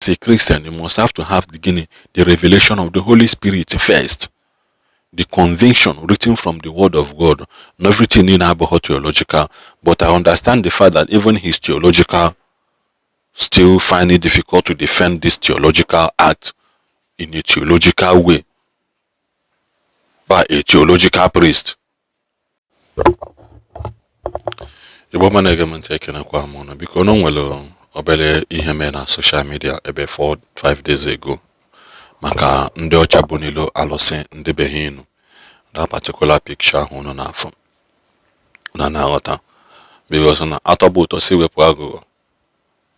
As a Christian, you must have to have the revelation of the Holy Spirit first. The conviction written from the Word of God. Not everything in about theological, but I understand the fact that even his theological still find it difficult to defend this theological act in a theological way by a theological priest. Igbo mana ege ekenekwa m unu biko na nwere obere ihe mee na social media ebe 4-5 days ago maka ndị ọcha bụ n'ilo alụsị ndị beghị inu. That particular picture ahụ unu na-afụ na na-aghọta because na atọba ụtọ si wepụ aghụghọ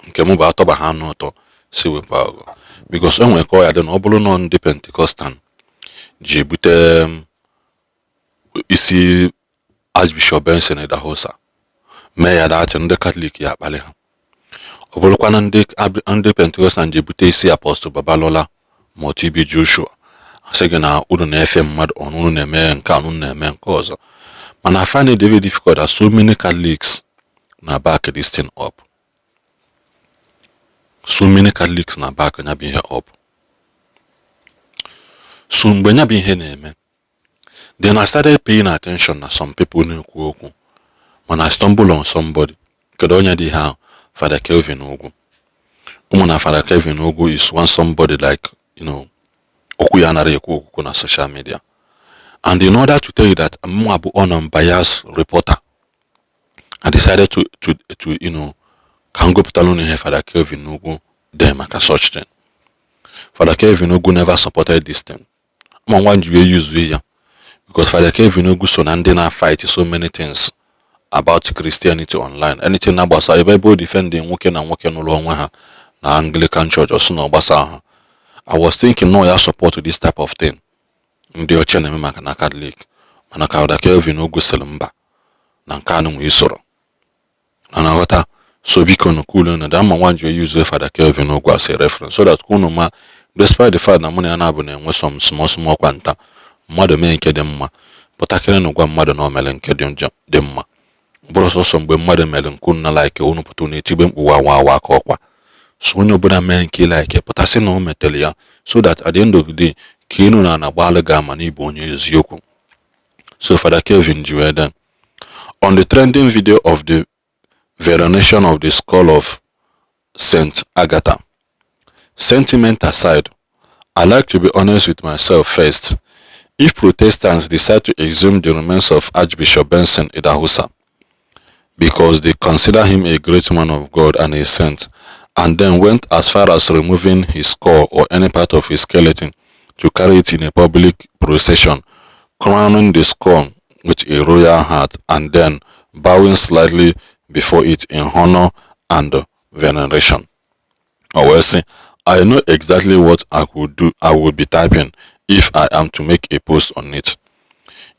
nke m bụ atọba ha anụ ụtọ si wepụ aghụghọ because o nwere ka ọ ya dị na ọ bụrụ na ndị Pentecostal ji ebute isi Archbishop Benson Idahosa mee ya dachi ndị Katọlik ya akpali ha. Ọ bụrụkwa na ndị Pentecostal ji ebute isi Apostle Babalola ma TB Joshua asị gị na unu na-efe mmadụ ọnụ unu na-eme nke unu na-eme nke ọzọ. Mana I find it very difficult that so many Catholics na back this thing up. So many Catholics na back nya bụ ihe up. So mgbe nya bụ ihe na-eme, then I started paying attention na some people na-ekwu okwu. When I stumble on somebody, kedu onye dị ha? Fada Kelvin Ugwu. Na Fada Kelvin Ugwu is one somebody like, okwu ya nara ekwu okwu na social media. And in order to tell you that I'm an unbiased reporter, I decided to can go put alone here Fada Kelvin Ugwu them like such thing. Fada Kelvin Ugwu never supported this thing. I'm one you use here because Fada Kelvin Ugwu so na fight so many things about Christianity online. Anything about Bible defending working and working along with her na Anglican Church or so no. I was thinking no ya support this type of thing. Ndị ọcha na-eme maka na Catholic mana ka Fada Kelvin Ugwu sịrị mba na nke anụ nwe isoro na nghọta. So biko no cool na that one you use Fada Kelvin Ugwu as a reference so that unu ma despite the fact na mụ na ya na-abụ na-enwe some small kwanta mmadụ mee nke dị mma pụtakịrị na gwa mmadụ na o mere nke dị mma bụrụ sọsọ mgbe mmadụ mere nke unu na like unu pụta unu etigbe mkpu wa ka ọkwa. So onye ọbụla mee nke like pụtasị na o metere ya so that at the end of the day ka inu na na-agbalị gị ama na ịbụ onye eziokwu. So Fada Kelvin ji wee then on the trending video of the veneration of the skull of Sant'Agata. Sentiment aside, I like to be honest with myself first. If Protestants decide to exhume the remains of Archbishop Benson Idahosa because they consider him a great man of God and a saint, and then went as far as removing his skull or any part of his skeleton to carry it in a public procession, crowning the skull with a royal hat and then bowing slightly before it in honor and veneration. I will say, I know exactly what I would do. I would be typing if I am to make a post on it.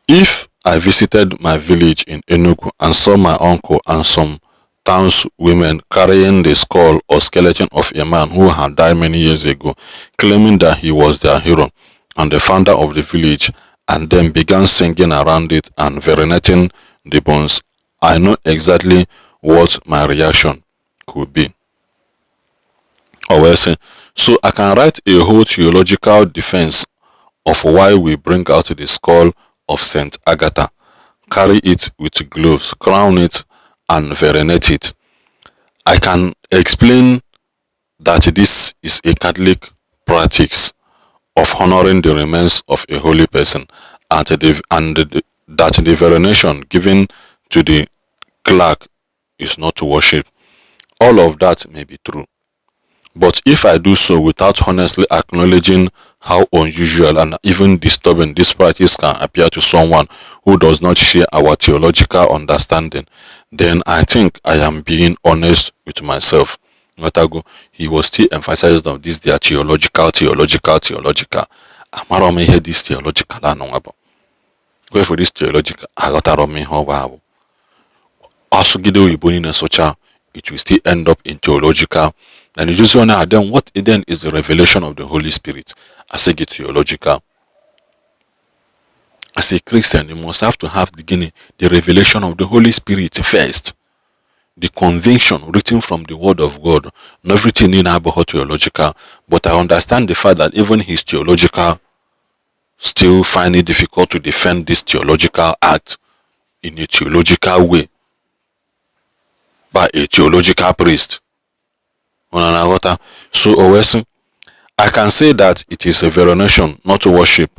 If I visited my village in Enugu and saw my uncle and some townswomen carrying the skull or skeleton of a man who had died many years ago, claiming that he was their hero and the founder of the village, and then began singing around it and venerating the bones, I know exactly what my reaction could be. So I can write a whole theological defense of why we bring out the skull of Sant'Agata, carry it with gloves, crown it, and venerate it. I can explain that this is a Catholic practice of honoring the remains of a holy person, and that the veneration given to the clerk is not to worship. All of that may be true. But if I do so without honestly acknowledging how unusual and even disturbing this practice can appear to someone who does not share our theological understanding, then I think I am being honest with myself. He was still emphasizing on this their theological. Amara me hear this theological anongabo. Go for this theological. Agotaro me how asugide oyibo na socha, it will still end up in theological. And you just want then what then is the revelation of the Holy Spirit as a theological. As a Christian, you must have to have the revelation of the Holy Spirit first. the conviction written from the word of God. Not everything in about theological, but I understand the fact that even his theological still find it difficult to defend this theological act in a theological way by a theological priest. So I can say that it is a veneration, not worship.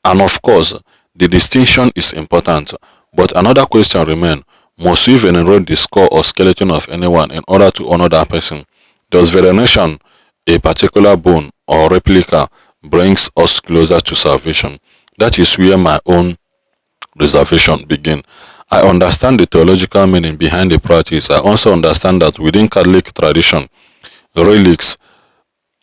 And of course, the distinction is important. But another question remains: must we venerate the skull or skeleton of anyone in order to honor that person? Does veneration, a particular bone or replica, brings us closer to salvation? That is where my own reservation begin. I understand the theological meaning behind the practice. I also understand that within Catholic tradition, relics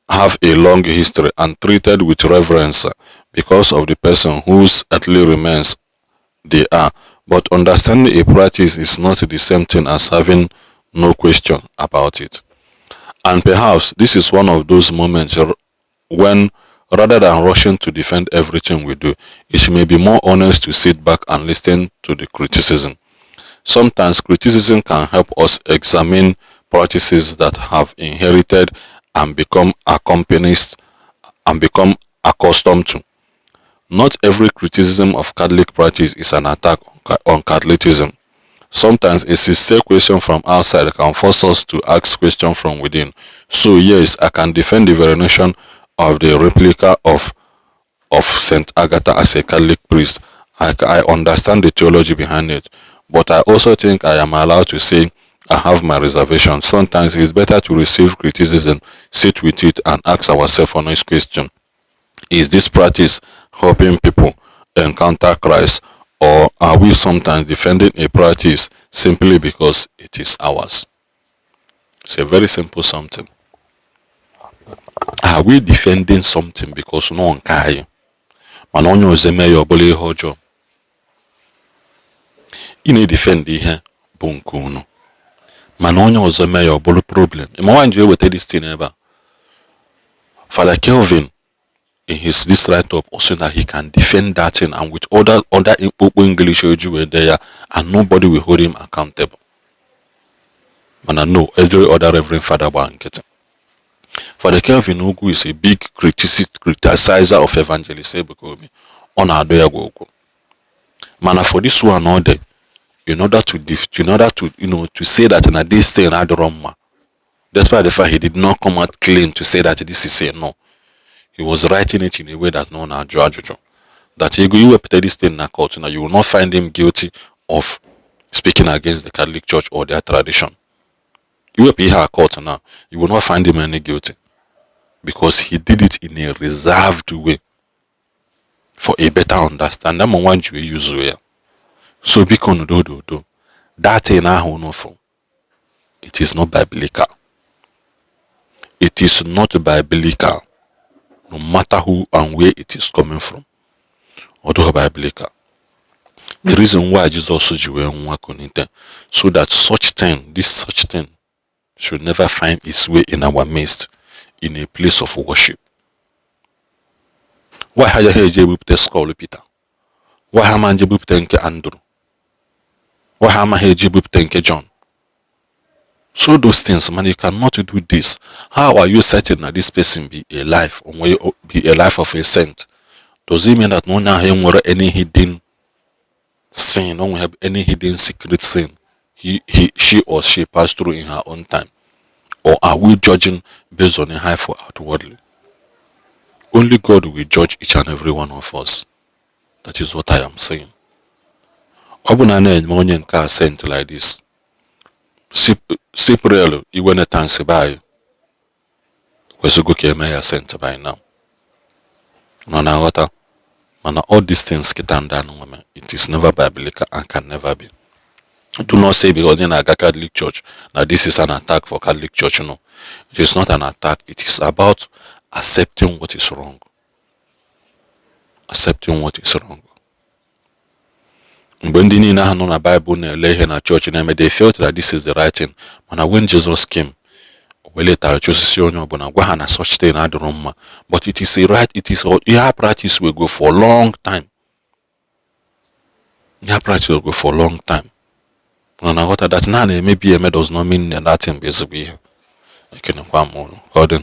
have a long history and treated with reverence because of the person whose earthly remains they are. But understanding a practice is not the same thing as having no question about it. And perhaps this is one of those moments when, rather than rushing to defend everything we do, it may be more honest to sit back and listen to the criticism. Sometimes criticism can help us examine practices that have inherited and become accustomed to. Not every criticism of Catholic practice is an attack on Catholicism. Sometimes a sincere question from outside can force us to ask questions from within. So yes, I can defend the veneration of the replica of Sant'Agata as a Catholic priest. I understand the theology behind it, but I also think I am allowed to say I have my reservations. Sometimes it is better to receive criticism, sit with it, and ask ourselves honest question. Is this practice helping people encounter Christ, or are we sometimes defending a practice simply because it is ours? It's a very simple something. Are we defending something because no one can? Mana onye ọzọ eme ya ọbụla ihe ọjọọ. Ị na-edefend ihe bụ nke unu, mana onye ọzọ eme ya ọbụla problem. Ma nwaanyị ji eweta this thing ebe a. Fada Kelvin in this write-up also that he can defend that thing, and with other English were there, and nobody will hold him accountable. But no, every other Reverend Father Bankete. Fada Kelvin Ugwu is a big criticizer of evangelist Ebukobi on Adoyago. Mana for this one order, in order to to say that in this thing I don't. Despite the fact he did not come out clean to say that this is a no. He was writing it in a way that no one judge. That you repeat this thing in a court, now you will not find him guilty of speaking against the Catholic Church or their tradition. You will be a court now, you will not find him any guilty, because he did it in a reserved way for a better understanding. I'm one you use here. So because do that in our for it is not biblical. It is not biblical, no matter who and where it is coming from. Although biblical. The reason why Jesus so that such thing should never find its way in our midst, in a place of worship. Why have you heard the skull Peter? Why have you heard Andrew? Why have you heard John? So those things, man, you cannot do this. How are you certain that this person be a life, or be a life of a saint? Does it mean that no one have any hidden sin, no one have any hidden secret sin she or she passed through in her own time? Or are we judging based on a high for outwardly? Only God will judge each and every one of us. That is what I am saying. Obunane ka saint like this. Cypriel, Iwene Tansibai, Wesuguke Maya sent by now. Nona water. Mana all these things women. It is never biblical and can never be. Do not say because in a Catholic Church that this is an attack for Catholic Church. No, it is not an attack. It is about accepting what is wrong. Accepting what is wrong. When the Bible na church, they felt that this is the right thing. When Jesus came, such thing but it is a right, it is your practice will go for a long time. Your practice will go for a long time. unu na-aghọta that na na-emebi eme does not mean na that thing bụ ezigbo ihe. Ekenekwa m unu ka ọ dị.